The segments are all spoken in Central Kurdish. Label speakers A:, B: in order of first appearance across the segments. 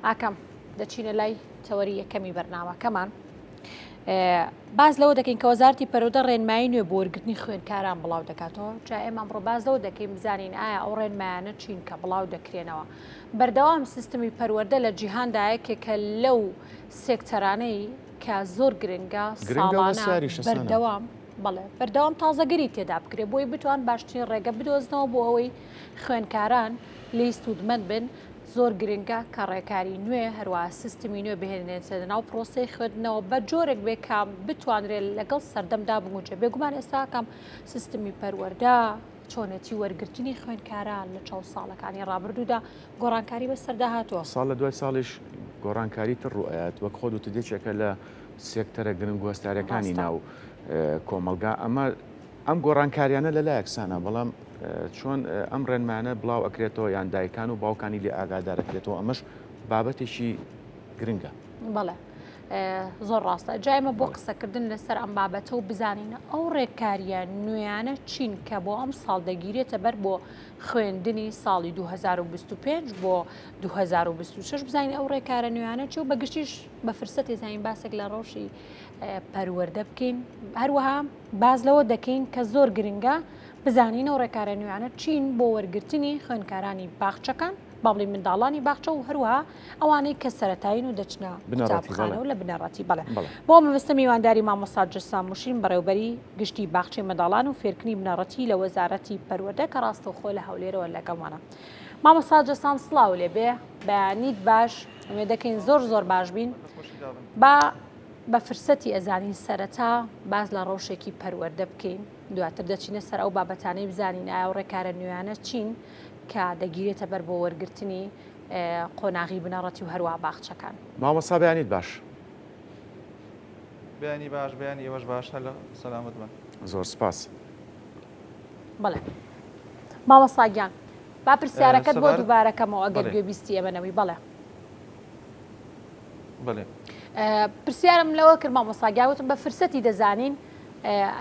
A: ئاکام دەچینە لای تەوەری یەکەمی بەرنامەکەمان. باس لەوە دەکەین کە وەزارتی پەرۆدە ڕێنمایی نوێ بۆ وەرگرتنی خوێندکاران بڵاو دەکاتەوە جا ئێمە ئەمڕۆ باس لەوە دەکەین بزانین ئایا ئەو ڕێنمایانە چین کە بڵاو دەکرێنەوە بەردەوام سیستمی پەروەردە لە جیهاندا یەکێکە لەو سێکتەرانەی کە زۆر گرنگە ساڵانە بەردەوام بەڵێ بەردەوام تازەگەری تێدا بکرێ بۆی بتوان باشترین ڕێگە بدۆزنەوە بۆ ئەوەی خوێندکاران لێی سوودمەند بن زۆر گرنگە کە ڕێکاری نوێ هەروەها سیستمی نوێ بهێنرێتە ناو پرۆسەی خوێندنەوە بە جۆرێک بێ کە بتوانرێت لەگەڵ سەردەمدا بگونجێ بێگومان ئێستا کەم سیستمی پەروەردە چۆنێتی وەرگرتنی خوێندکاران لە چاو ساڵەکانی ڕابردوودا گۆڕانکاری بەسەردا هاتووە.
B: ساڵ لە دوای ساڵیش گۆڕانکاری تر ڕووئەیات وەک خۆت وتت یەکێکە لە سێکتەرە گرنگ و هەستیارەکانی ناو کۆمەڵگا ئەمە ئەم گۆڕانکاریانە لەلایەک سانا بەڵام چۆن ئەم ڕێنمایانە بڵاو ئەکرێتەوە یان دایکان و باوکانی لێ ئاگادار ئەکرێتەوە ئەمەش بابەتێکی گرنگە.
A: بەڵێ زۆر ڕاستە جا ئێمە بۆ قسەکردن لەسەر ئەم بابەتە و بزانین ئەو ڕێککاریە نوێیانە چین کە بۆ ئەم ساڵ دەگیرێتە بەر بۆ خوێندنی ساڵی 2025 بۆ 2026 بزانین ئەو ڕێکارە نوێیانە چی و بەگشتیش بە فرسەتی زانین باسێک لە ڕەوشی پەروەردە بکەین هەروەها باس لەوە دەکەین کە زۆر گرنگە بزانین ئەو ڕێکارە نوێیانە چین بۆ وەرگرتنی خوێندکارانی باخچەکان با بڵێین منداڵانی باخچە و هەروەها ئەوانەی کە سەرەتایین و دەچنە قوتابخانە و لە بنەڕەتی بەڵێ بۆ مەبەستە میوانداری مامۆستا جەسام موشین بەڕێوبەری گشتی باخچەی منداڵان و فێرکردنی بنەڕەتی لە وەزارەتی پەروەردە کە ڕاستەوخۆ لە هەولێرەوە لەگەڵمانە. مامۆستا جەسام سڵاو لێ بێ بەیانیت باش ئومێد دەکەین زۆر زۆر باش بین با بە فرسەتی ئەزانین سەرەتا باس لە ڕەوشێکی پەروەردە بکەین دواتر دەچینە سەر ئەو بابەتانەی بزانین ئایا ئەو ڕێکارە نوێیانە چین کە دەگیرێتە بەر بۆ وەرگرتنی قۆناغی بنەڕەتی و هەروەها باخچەکان.
B: مامۆستا بەیانیت باش.
C: بەیانی باش بەیانی ئێوەش باش هەر لە سەلامەت بن.
B: زۆر سپاس.
A: بەڵێ مامۆستا گیان با پرسیارەکەت بۆ دووبارە کەمەوە ئەگەر گوێبیستی ئێمە نەبووی بەڵێ.
C: بەڵێ.
A: پرسیارم لەوە کرد مامۆستا گیان وتم بە فرسەتی دەزانین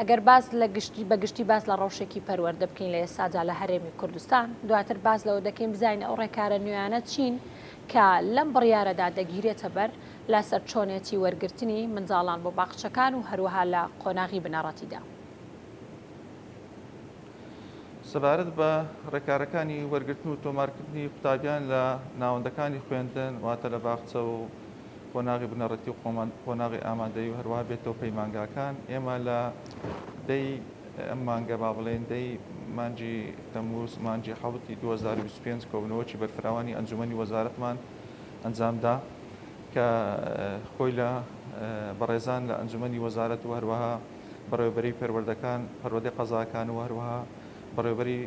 A: ئەگەر باس لە گشتی بە گشتی باس لە ڕەوشێکی پەروەردە بکەین لە ئێستادا لە هەرێمی کوردستان دواتر باس لەوە دەکەین بزانین ئەو ڕێکارە نوێیانە چین کە لەم بڕیارەدا دەگیرێتە بەر لەسەر چۆنێتی وەرگرتنی منداڵان بۆ باخچەکان و هەروەها لە قۆناغی بنەڕەتیدا.
C: سەبارەت بە ڕێکارەکانی وەرگرتن و تۆمارکردنی قوتابیان لە ناوەندەکانی خوێندن، واتە لە باخچە و قۆناغی بنەڕەتی و قۆناغی ئامادەیی و هەروەها بێتەوە پەیمانگاکان، ئێمە لە دەی ئەم مانگە با بڵێین دەی مانگی تەمووز مانگی حەوتی 2025 کۆبوونەوەکی بەرفراوانی ئەنجوومەنی وەزارەتمان ئەنجامدا کە خۆی لە بەڕێزان لە ئەنجوومەنی وەزارەت و هەروەها بەڕێوەبەری پەروەردەکان، پەروەردەی قەزاکان و هەروەها بەڕێوەبەری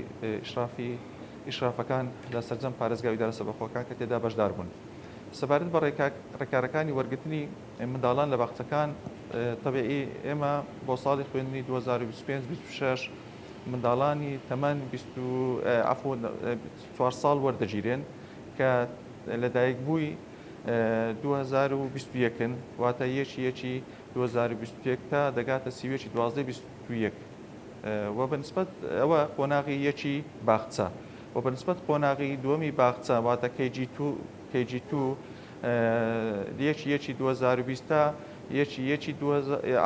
C: ئیشرافی ئیشرافەکان لە سەرجەم پارێزگا و ئیدارە سەربەخۆکان کە تێدا بەشدار بوون. سەبارەت بە ڕێکارەکانی وەرگرتنی منداڵان لە باخچەکان، تەبیعی ئێمە بۆ ساڵی خوێندنی 2025 26 منداڵانی تەمەن عەفو چوار ساڵ وەردەگیرێن کە لەدایکبووی 2021 ن واتە یەکی یەکی 2021 تا دەگاتە 31 12 21 و بە نسبەت ئەوە قۆناغی یەکی باخچە و بە نسبەت قۆناغی دووەمی باخچە واتە KG2 KG2 یەکی یەکی 2020 تا یەکی یەکی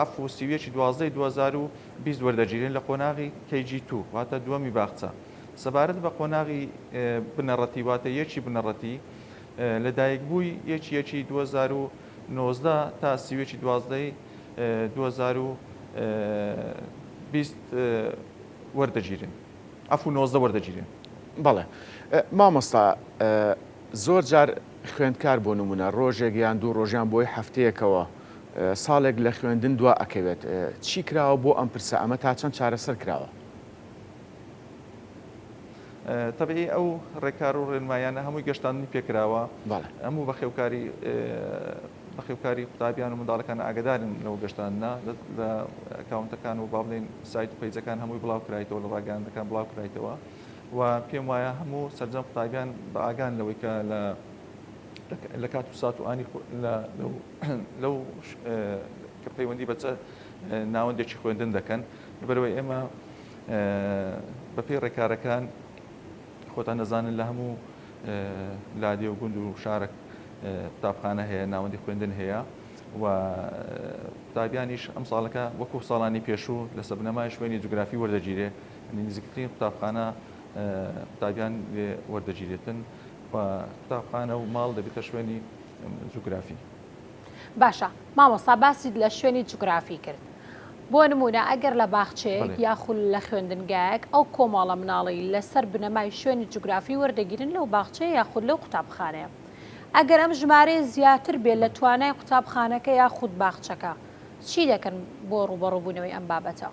C: عەفو 31 12 2020 وەردەگیرێن لە قۆناغی KG2 واتە دووەمی باخچە. سەبارەت بە قۆناغی بنەڕەتی واتە یەکی بنەڕەتی لەدایکبووی یەکی یەکی 2019 تا 31 دوازدەی 2020 وەردەگیرێن عەفو 19 وەردەگیرێن.
B: بەڵێ مامۆستا زۆر جار خوێندکار بۆ نمونە ڕۆژێک یان دوو ڕۆژیان بۆی هەفتەیەکەوە ساڵێک لە خوێندن دوا ئەکەوێت چی کراوە بۆ ئەم پرسە ئەمە تا چەند چارەسەر کراوە؟
C: تەبعی ئەو ڕێکار و ڕێنمایانە هەمووی گەشتاندنی پێکراوە هەموو بەخێوکاری بەخێوکاری قوتابیان و منداڵەکان ئاگدارن لەو گەشتاندنە لە ئەکاونتەکان و با بڵێین سایت و پەیجەکان هەمووی بڵاو کرایتەوە لە ڕاگەیاندنەکان بڵاو کرایتەوە و پێم وایە هەموو سەرجەم قوتابیان بە ئاگان لەوەی کە لە لە کات و سات و ئانی لەو کە پەیوەندی بە چە ناوەندێکی خوێندن دەکەن لەبەرئەوەی ئێمە بەپێی ڕێکارەکان خۆتان دەزانن لە هەموو لادێ و گوند و شارەک قوتابخانە هەیە، ناوەندی خوێندن هەیە و قوتابیانیش ئەم ساڵەکە وەکو ساڵانی پێشوو لەسەر بنەمای شوێنی جوگرافی وەردەگیرێ، یانی نزیکترین قوتابخانە قوتابیان لێ وەردەگیرێتن و قوتابخانە و ماڵ دەبێتە شوێنی جوگرافی.
A: باشە مامۆستا باست لە شوێنی جوگرافی کرد بۆ نمونە ئەگەر لە باخچەیەک یاخود لە خوێندنگایەک ئەو کۆمەڵە مناڵەی لەسەر بنەمای شوێنی جوگرافی وەردەگیرن لەو باخچەیە یاخود لەو قوتابخانەیە ئەگەر ئەم ژمارەیە زیاتر بێت لە توانای قوتابخانەکە یاخود باخچەکە چی دەکەن بۆ ڕووبەڕووبوونەوەی ئەم بابەتە؟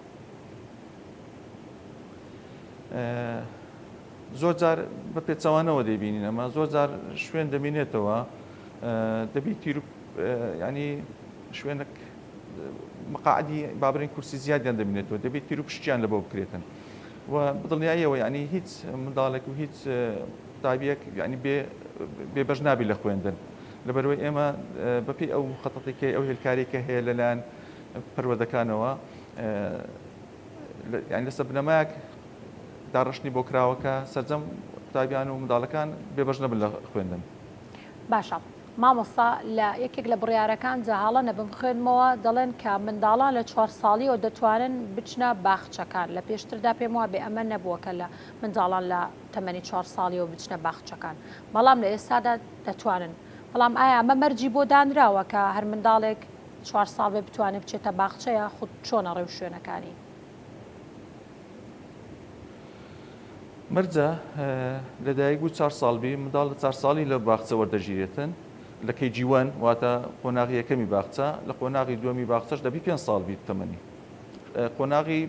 C: زۆر جار بە پێچەوانەوە دەیبینین ئەمە زۆر جار شوێن دەمینێتەوە دەبی تیر ینی شوێنێک مقاعدی بابرین کورسی زیادیان دەبینێتەوە دەبێت تیر و پشتیان لە بۆ بکرێتن و بەدڵنیاییەوە ینی هیچ منداڵێک و هیچ قوتابیەک ینی بێ بێ بەش نابی لە خوێندن لەبەرەوەی ئێمە بەپێی ئەو خەتەتێکی ئەو هێلکارێکە هەیە لەلایەن پەروەردەکانەوە یانی لەسەر بنەمایەک داڕشتنی بۆ کراوە کە سەرجەم قوتابیان و منداڵەکان بێبەش نەبن لە خوێندن.
A: باشە مامۆستا لە یەکێک لە بڕیارەکان جا هەڵە نەبم خوێندمەوە دەڵێن کە منداڵان لە چوار ساڵیەوە دەتوانن بچنە باخچەکان لە پێشتردا پێم وابێ ئەمە نەبووە کە لە منداڵان لە تەمەنی چوار ساڵیەوە بچنە باخچەکان بەڵام لە ئێستادا دەتوانن بەڵام ئایا ئەمە مەرجی بۆ دانراوە کە هەر منداڵێک چوار ساڵ بێ بتوانێ بچێتە باخچە یاخود چۆنە ڕێوشوێنەکانی؟
C: مەرجە لەدایک بوو چار ساڵ بی منداڵ لە چار ساڵی لە باخچە وەردەگیرێتن لە KG one واتە قۆناغی یەکەمی باخچە لە قۆناغی دووەمی باخچەش دەبی پێنج ساڵ بیت تەمەنی قۆناغی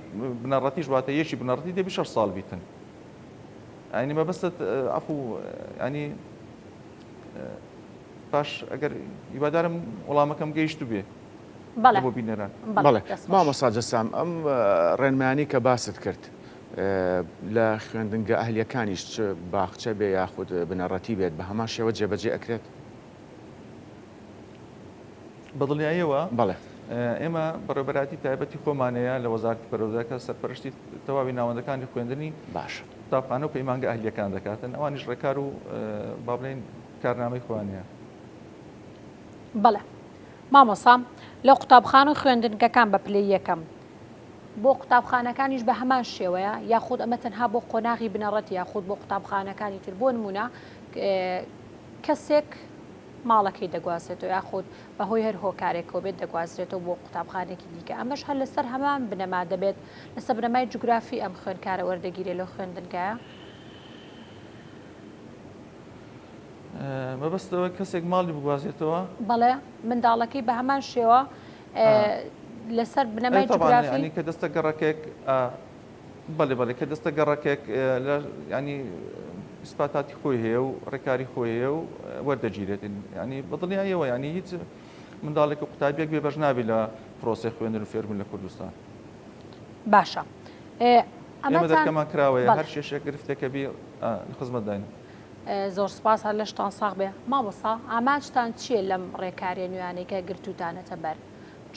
C: بنەڕەتیش واتە یەکی بنەڕەتی دەبی شەش ساڵ بیتن ئەنی مەبەستت عەفو ئەنی باش ئەگەر هیوادارم وەڵامەکەم گەیشتبێ
A: بەڵێ
C: بۆ بینەران.
B: بەڵێ مامۆستا جەسام ئەم ڕێنمایانەی کە باست کرد لە خوێندنگە ئەهلیەکانیش چ باخچە بێ یاخود بنەڕەتی بێت بە هەمان شێوە جێبەجێ ئەکرێت؟
C: بەدڵنیاییەوە
B: بەڵێ.
C: ئێمە بەڕێوەبەرایەتی تایبەتی خۆمان هەیە لە وەزارەتی پەروەردە کە سەرپەرشتی تەواوی ناوەندەکانی خوێندنی
B: باشە.
C: قوتابخانە و پەیمانگە ئەهلییەکان دەکاتن، ئەوانیش ڕێکار و با بڵێین کارنامەی خۆیان هەیە.
A: بەڵێ مامۆستا لە قوتابخانە و خوێندنگەکان بە پلەی یەکەم بۆ قوتابخانەکانیش بە هەمان شێوەیە یاخود ئەمە تەنها بۆ قۆناغی بنەڕەتی یاخود بۆ قوتابخانەکانی تر بۆ نمونە کەسێک ماڵەکەی دەگوازرێتەوە یاخود بەهۆی هەر هۆکارێکەوە بێت دەگوازرێتەوە بۆ قوتابخانێکی دیکە ئەمەش هەر لەسەر هەمان بنەما دەبێت لەسەر بنەمای جوگرافی ئەم خوێندکارە وەردەگیرێت لەو خوێندنگایە؟
C: مەبەست ئەوە کەسێک ماڵی بگوازێتەوە؟
A: بەڵێ منداڵەکەی بە هەمان شێوە لەسەر بنەمای جوگرافی
C: کە دەستە گەڕەکێک بەڵێ بەڵێ کە دەستە گەڕەکێک لە ینی ئیسپاتاتی خۆی هەیە و ڕێکاری خۆی هەیە و وەردەگیرێت ینی بەدڵنیاییەوە ینی هیچ منداڵێک و قوتابیەک بێ بەش نابێت لە پرۆسەی خوێندن و فێربوون لە کوردستان.
A: باشە
C: ئێمە دەرکەمان کراوەیە هەر کێشێک گرفتێکە بی لە خزمەتداین.
A: زۆر سپاس هەر لەشتان ساغ بێ. مامۆستا ئامانجتان چییە لەم ڕێکاریە نوێیانەی کە گرتووتانەتە بەر؟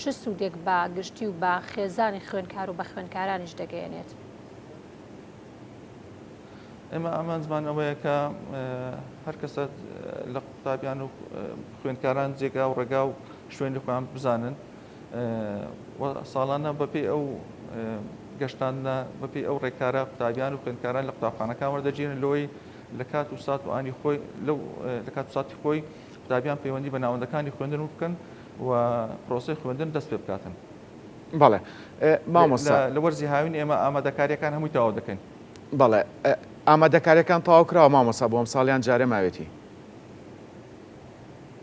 A: چ سوودێک بە گشتی و بە خێزانی خوێندکار و بە خوێندکارانیش دەگەیەنێت؟
C: ئێمە ئامانجمان ئەوەیە کە هەر کەسە لە قوتابیان و خوێندکاران جێگا و ڕێگا و شوێنی خۆیان بزانن و ساڵانە بەپێی ئەو گەشتاندنە بەپێی ئەو ڕێکارە قوتابیان و خوێندکاران لە قوتابخانەکان وەردەگیرن لەوەی لە کات و سات و ئانی خۆی لەو لە کات و ساتی خۆی قوتابیان پەیوەندی بە ناوەندەکانی خوێندن بکەن و پرۆسەی خوێندن دەست پێ بکاتن.
B: بەڵێ مامۆستا.
C: لە وەرزی هاوین ئێمە ئامادەکارییەکان هەمووی تەواو دەکەین.
B: بەڵێ ئامادەکارییەکان تەواو کراوە مامۆستا بۆ ئەمساڵ یان جارێ ماوێتی؟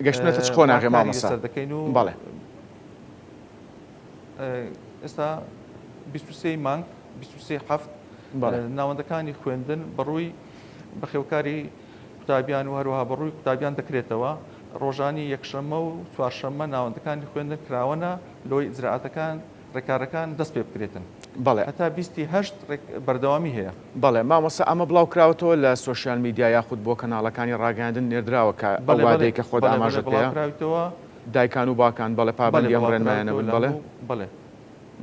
B: گەشتنەتە چ قۆناغێ مامۆستا؟
C: لەسەر دەکەین و
B: بەڵێ.
C: ئێستا 23 مانگ 23 هەفت ناوەندەکانی خوێندن بەڕووی بەخێوکاری قوتابیان و هەروەها بەڕووی قوتابیان دەکرێتەوە ڕۆژانی یەکشەممە و چوارشەممە ناوەندەکانی خوێندن کراوەنە لۆی ئیجرائاتەکان ڕێکارەکان دەست پێ بکرێتن.
B: بەڵێ.
C: هەتا بیستی هەشت ڕێک بەردەوامی هەیە.
B: بەڵێ مامۆستا ئەمە بڵاو کراوەتەوە لە سۆشیال میدیا یاخود بۆ کەناڵەکانی ڕاگەیاندن نێردراوە کە ئەو
C: بەڵێ بەڵێ
B: وادەی کە خۆت
C: بەڵێ بەڵێ
B: ئاماژەت
C: بڵاو
B: پێیە؟
C: کراویتەوە.
B: دایکان و باکان بەڵێ
C: بەڵێ
B: پابەندی ئەم
C: بڵاو
B: ڕێنمایانە
C: کراویتەوە
B: بن
C: لە
B: بەڵێ؟
C: هەموو بەڵێ.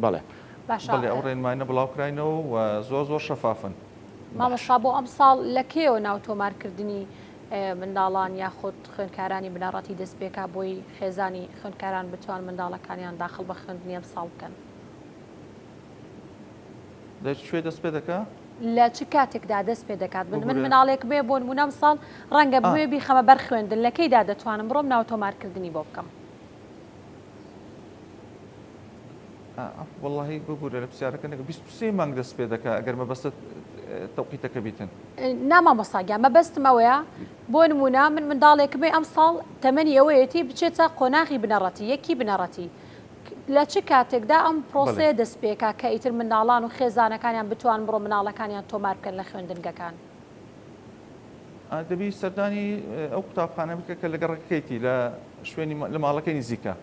B: بەڵێ.
A: باشە.
C: بەڵێ ئەو ڕێنمایانە بڵاو کراینەوە و زۆر زۆر شەفافن.
B: باش.
A: مامۆستا بۆ ئەمساڵ لە کەیەوە ناو تۆمارکردنی. منداڵان یاخود خوێندکارانی بنەڕەتی دەست پێکا بۆی خێزانی خوێندکاران بتوان منداڵەکانیان داخڵ بە خوێندنی ئەم ساڵ بکەن؟
C: لە کوێ دەست پێ دەکا؟
A: لە چ کاتێکدا دەست پێ دەکات؟ من من مناڵێکم هەیە بۆ نموونە ئەمساڵ ڕەنگە بمەوێ بیخەمە بەر خوێندن لە کەیدا دەتوانم بڕۆم ناو تۆمارکردنی بۆ بکەم؟
C: وەڵاهی ببورە لە پرسیارەکە نەگەم 23 مانگ دەست پێ دەکا ئەگەر مەبەستت تەوقیتەکە بیتن.
A: نا مامۆستا گیان مەبەستم ئەوەیە بۆ نموونە من منداڵێکم هەیە ئەمساڵ تەمەنی ئەوەیەتی بچێتە قۆناغی بنەڕەتی یەکی بنەڕەتی لە چ کاتێکدا ئەم پرۆسەیە دەست پێکا کە ئیتر منداڵان و خێزانەکانیان بتوان بڕۆ مناڵەکانیان تۆمار بکەن لە خوێندنگەکان؟
C: دەبی سەردانی ئەو قوتابخانە بکە کە لە گەڕەکەکەیتی لە شوێنی لە ماڵەکەی نزیکە.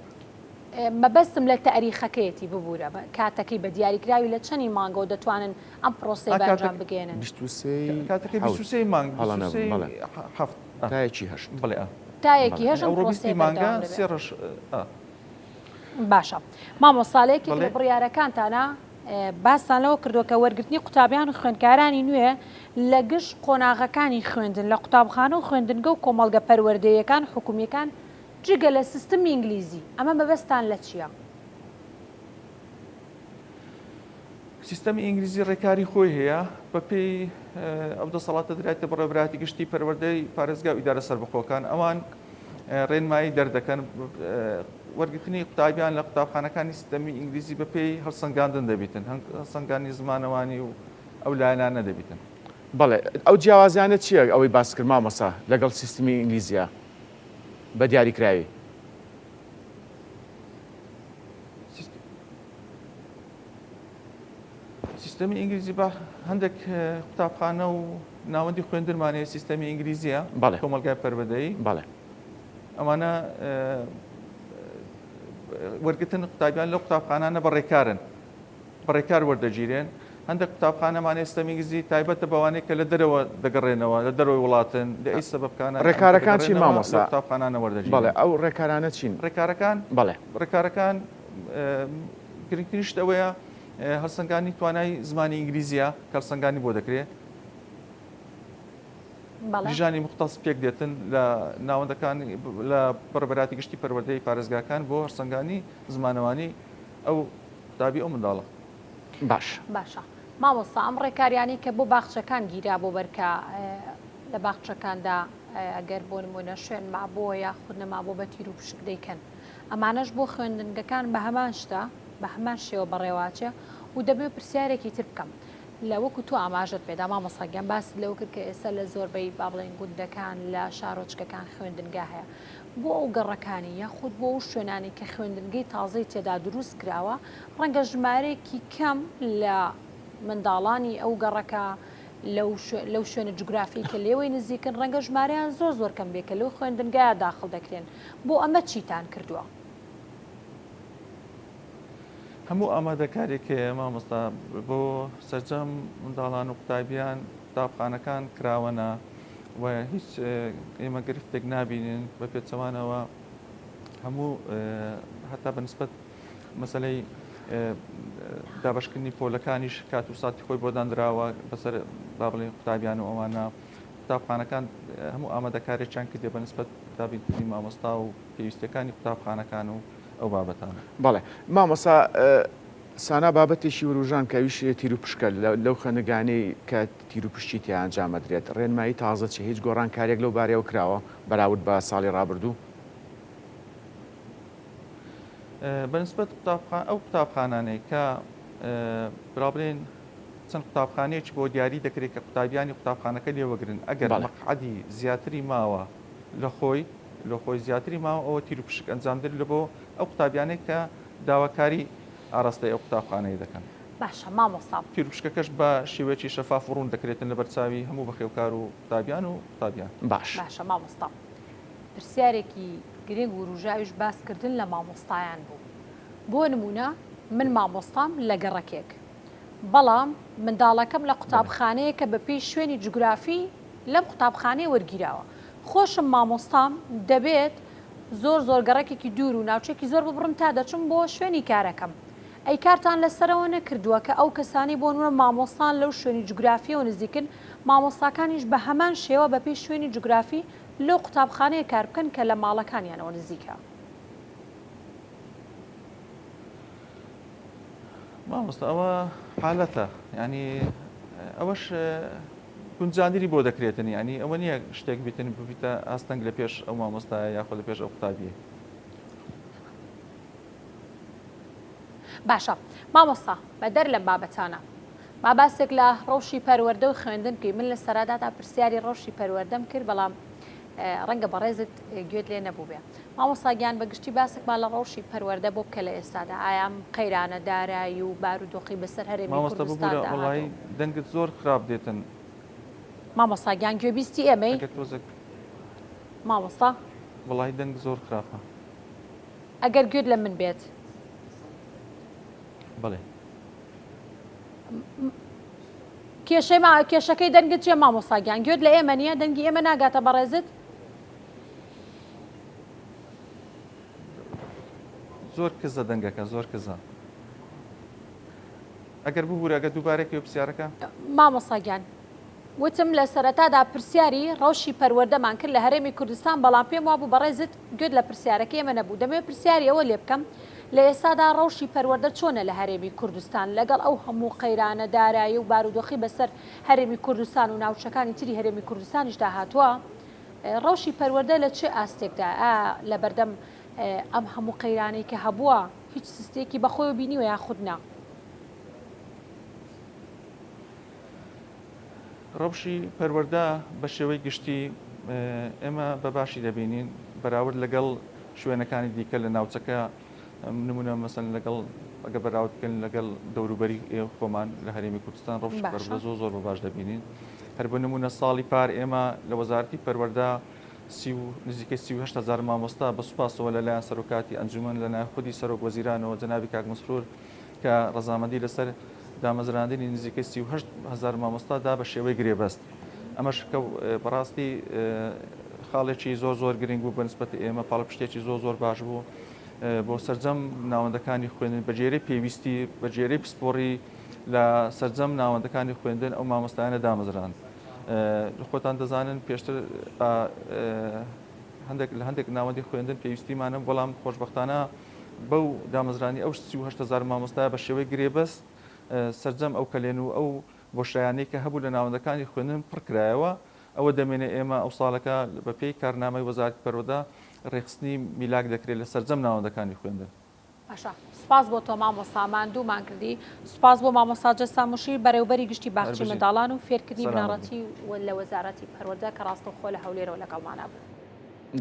A: مەبەستم لە تاریخەکەیەتی ببورە کاتەکەی بە دیاریکراوی لە چەنی مانگەوە دەتوانن ئەم پرۆسەیە بە ئەنجام بگەیەنن؟
B: 23
C: کاتەکەی 23 مانگ 23 هەفت
B: تا یەکی هەشت
C: بڵێ
A: تا یەکی هەشت ئەم
C: ئەوڕۆ
A: پرۆسەیە
C: بیستی مانگە
A: بەردەوام دەبێت.
C: سێ ڕۆژ
A: باشە مامۆستا لە یەکێک لە
C: بەڵێ.
A: بڕیارەکانتانا باستان لەوە کردووە کە وەرگرتنی قوتابیان و خوێندکارانی نوێ لە گشت قۆناغەکانی خوێندن لە قوتابخانە و خوێندنگە و کۆمەڵگە پەروەردەییەکان و حکومییەکان جگە لە سیستمی ئینگلیزی، ئەمە مەبەستتان لە چییە؟
C: سیستەمی ئینگلیزی ڕێکاری خۆی هەیە، بەپێی ئەو دەسەڵاتە درایتە بەڕێوەبەرایەتی گشتی پەروەردەی پارێزگا و ئیدارە سەربەخۆکان، ئەوان ڕێنمایی دەردەکەن وەرگرتنی قوتابیان لە قوتابخانەکانی سیستەمی ئینگلیزی بەپێی هەڵسەنگاندن دەبیتن، هەڵسەنگاندنی زمانەوانی و ئەو لایەنانە دەبیتن.
B: بەڵێ ئەو جیاوازیانە چییە ئەوەی باست کرد مامۆستا لەگەڵ سیستمی ئینگلیزیا بە دیاریکراوی؟
C: سیستەمی ئینگلیزی بە هەندێک قوتابخانە و ناوەندی خوێندنمان هەیە سیستەمی ئینگلیزیە کۆمەڵگای پەروەردەیی
B: بەڵێ
C: ئەمانە وەرگتن قوتابیان لەو قوتابخانانە بەڕێکارن بەڕێکار وەردەگیرێن هەندێک قوتابخانەمان سیستەمی ئینگلیزی تایبەتە بەوانەی کە لە دەرەوە دەگەڕێنەوە لە دەرەوەی وڵاتن لە ئەی سەبەبکانە
B: ڕێکارەکان چین مامۆستا
C: قوتابخانانە وەردەگیرێن
B: بەڵێ ئەو ڕێکارانە چین
C: ڕێکارەکان
B: بەڵێ
C: ڕێکارەکان گرنگترین شت ئەوەیە هەڵسەنگاندنی توانای زمانی ئینگلیزیە کە هەڵسەنگاندنی بۆ دەکرێت. لیژانی موختەس پێک دێتن لە ناوەندەکان لە بەڕێوەبەرایەتی گشتی پەروەردەی پارێزگاکان بۆ هەڵسەنگاندنی زمانەوانی ئەو قوتابی ئەو منداڵە.
B: باش.
A: باشە مامۆستا ئەم ڕێکاریانەی کە بۆ باخچەکان گیرا بۆ بەر کە لە باخچەکاندا ئەگەر بۆ نمونە شوێن مابۆ یاخود نەمابۆ بە تیر و پشک دەیکەن ئەمانەش بۆ خوێندنگەکان بە هەمان شتە بە هەمان شێوە بەڕێوەئەچێ و دەمەوێ پرسیارێکی تر بکەم لە وەکو تۆ ئاماژەت پێدا مامۆستا گیان باست لەوە کرد کە ئێستا لە زۆربەی با بڵێین گوندەکان لە شارۆچکەکان خوێندنگا هەیە بۆ ئەو گەڕەکانی یاخود بۆ ئەو شوێنانی کە خوێندنگەی تازەی تێدا دروست کراوە ڕەنگە ژمارەیەکی کەم لە منداڵانی ئەو گەڕەکە لەو شوێنە جوگرافی کە لێوەی نزیکن ڕەنگە ژمارەیان زۆر زۆر کەم بێ کە لەو خوێندنگایە داخڵ دەکرێن بۆ ئەمە چیتان کردووە؟
C: هەموو ئامادەکاریەک هەیە مامۆستا بۆ سەرجەم منداڵان و قوتابیان قوتابخانەکان کراوەنە و هیچ ئێمە گرفتێک نابینین بە پێچەوانەوە هەموو هەتا بە نسبەت مەسلەی دابشکردنی پۆلەکانیش کات و ساتی خۆی بۆ دانراوە بەسەر با بڵێن قوتابیان و ئەوانە قوتابخانەکان هەموو ئامادەکارێکیان کردێ بە نسبەت دابینکردنی مامۆستا و پێویستیەکانی قوتابخانەکان و ئەو بابەتانە.
B: بەڵێ مامۆستا سانا بابەتێکی وروژان کە ئەویش تیروپشکە لەو خوێندنگانەی کە تیروپشکی تیا ئەنجام ئەدرێت ڕێنمایی تازە چیە هیچ گۆڕانکاریەک لەو بارەیەوە کراوە بەراورد بە ساڵی ڕابردوو؟
C: بەنسبەت ئەو قوتابخانانەی کە برا بڵێن چەند قوتابخانەیەکی بۆ دیاری دەکرێت کە قوتابیانی قوتابخانەکە لێوەگرن ئەگەر مەقعەدی زیاتری ماوە لە خۆی لە خۆی زیاتری ماوە ئەوە تیروپشک ئەنجام دەرێت لە بۆ ئەو قوتابیانەی کە داواکاری ئاراستەی ئەو قوتابخانەیە دەکەن.
A: باشە مامۆستا.
C: تیروپشکەکەش بە شێوەیەکی شەفاف و ڕوون دەکرێتن لەبەر چاوی هەموو بەخێوکار و قوتابیان و قوتابیان.
B: باش.
A: باشە مامۆستا. پرسیارێکی گرنگ وروژاویش باس کردن لە مامۆستایان بوو. بۆ نموونە من مامۆستام لە گەڕەکێک. بەڵام منداڵەکەم لە قوتابخانەیەکە بە پێی شوێنی جوگرافی لەم قوتابخانەیە وەرگیراوە خۆشم مامۆستام دەبێت زۆر زۆر گەڕەکێکی دوور و ناوچەیەکی زۆر ببڕم تا دەچم بۆ شوێنی کارەکەم ئەی کارتان لەسەرەوە نەکردووە کە ئەو کەسانەی بۆ نمونە مامۆستان لەو شوێنی جوگرافیەوە نزیکن مامۆستاکانیش بە هەمان شێوە بەپێی شوێنی جوگرافی لەو قوتابخانەیە کار بکەن کە لە ماڵەکانیانەوە نزیکە.
C: مامۆستا ئەوە حالەتە یعنی ئەوەش گونجاندنی بۆ دەکرێتن یعنی ئەوە نییە شتێک بیتن ببیتە ئاستەنگ لە پێش ئەو مامۆستایە یاخۆ لە پێش ئەو قوتابیە.
A: باشە مامۆستا بەدەر لەم بابەتانە با باسێک لە ڕەوشی پەروەردە و خوێندن بکەین من لە سەرادادا پرسیاری ڕەوشی پەروەردەم کرد بەڵام ڕەنگە بەڕێزت گوێت لێ نەبووبێ مامۆستا گیان بە گشتی باسێکمان لە ڕەوشی پەروەردە بۆ بکە لە ئێستادا ئایا ئەم قەیرانە دارایی و بارودۆخی بەسەر هەرێمی
C: مامۆستا ببورە
A: کوردستاندا
C: وەڵایی
A: هاتوو
C: دەنگت زۆر خراپ دێتن.
A: مامۆستا گیان گوێبیستی ئێمەی؟
C: ئەگەر تۆزێک.
A: مامۆستا.
C: وەڵایی دەنگ زۆر خراپە.
A: ئەگەر گوێت لە من بێت.
C: بەڵێ.
A: کێشەی ما کێشەکەی دەنگت چیە مامۆستا گیان گوێت لە ئێمە نییە دەنگی ئێمە ناگاتە بەڕێزت؟
C: زۆر کزە دەنگەکە زۆر کزە ئەگەر ببورە ئەگەر دووبارە کەی پرسیارەکە.
A: مامۆستا گیان وتم لە سەرەتادا پرسیاری ڕەوشی پەروەردەمان کرد لە هەرێمی کوردستان بەڵام پێم وابوو بەڕێزت گوێت لە پرسیارەکەی ئێمە نەبوو دەمەوێت پرسیاری ئەوە لێ بکەم لە ئێستادا ڕەوشی پەروەردە چۆنە لە هەرێمی کوردستان لەگەڵ ئەو هەموو قەیرانە دارایی و بارودۆخی بەسەر هەرێمی کوردستان و ناوچەکانی تری هەرێمی کوردستانیشدا هاتووە ڕەوشی پەروەردە لە چ ئاستێکدایە؟ ئایا لەبەردەم ئەم هەموو قەیرانەی کە هەبووە هیچ سستییەکی بەخۆیەوە بینیوە یاخود نا؟
C: ڕەوشی پەروەردە بە شێوەی گشتی ئێمە بە باشی دەبینین بەراورد لەگەڵ شوێنەکانی دیکە لە ناوچەکە نمونە مەسەن لەگەڵ ئەگە بەراورد بکەن لەگەڵ دەوروبەری خۆمان لە هەرێمی کوردستان ڕەوشی پەروەردە زۆر زۆر بە باش دەبینین هەر بۆ نمونە ساڵی پار ئێمە لە وەزارەتی پەروەردە سی و نزیکەی 38 هەزار مامۆستا بە سوپاسەوە لەلایەن سەرۆکاتی ئەنجومەن لەلایەن خودی سەرۆک وەزیرانەوە جەنابی کاک مەسرور کە ڕەزامەندی لەسەر دامەزراندنی نزیکەی 38 هەزار مامۆستا دا بە شێوەی گرێبەست ئەمەش کە بەڕاستی خاڵێکی زۆر زۆر گرنگ بوو بەنسبەت ئێمە پاڵپشتێکی زۆر زۆر باش بوو بۆ سەرجەم ناوەندەکانی خوێندن بە گوێرەی پێویستی بە گوێرەی پسپۆڕی لە سەرجەم ناوەندەکانی خوێندن ئەو مامۆستایانە دامەزراند. خۆتان دەزانن پێشتر هەندێک لە هەندێک ناوەندی خوێندن پێویستیمانە بەڵام خۆشبەختانە بەو دامەزرانی ئەو 38 هەزار مامۆستایە بە شێوەی گرێبەست سەرجەم ئەو کەلێن و ئەو بۆشایانەی کە هەبوو لە ناوەندەکانی خوێندن پڕکرایەوە ئەوە دەمێنێ ئێمە ئەو ساڵەکە بە پێی کارنامەی وەزارەتی پەروەردە ڕێکخستنی میلاک دەکرێت لە سەرجەم ناوەندەکانی خوێندن.
A: باشە سوپاس بۆ تۆ مامۆستا ماندوومان کردی سوپاس بۆ مامۆستا جەستا موشیر بەرێوبەری گشتی باخچەی منداڵان و فێرکردنی بنەڕەتی و لە وەزارەتی پەروەردە کە ڕاستەوخۆ لە هەولێرەوە لەگەڵمانا بوو.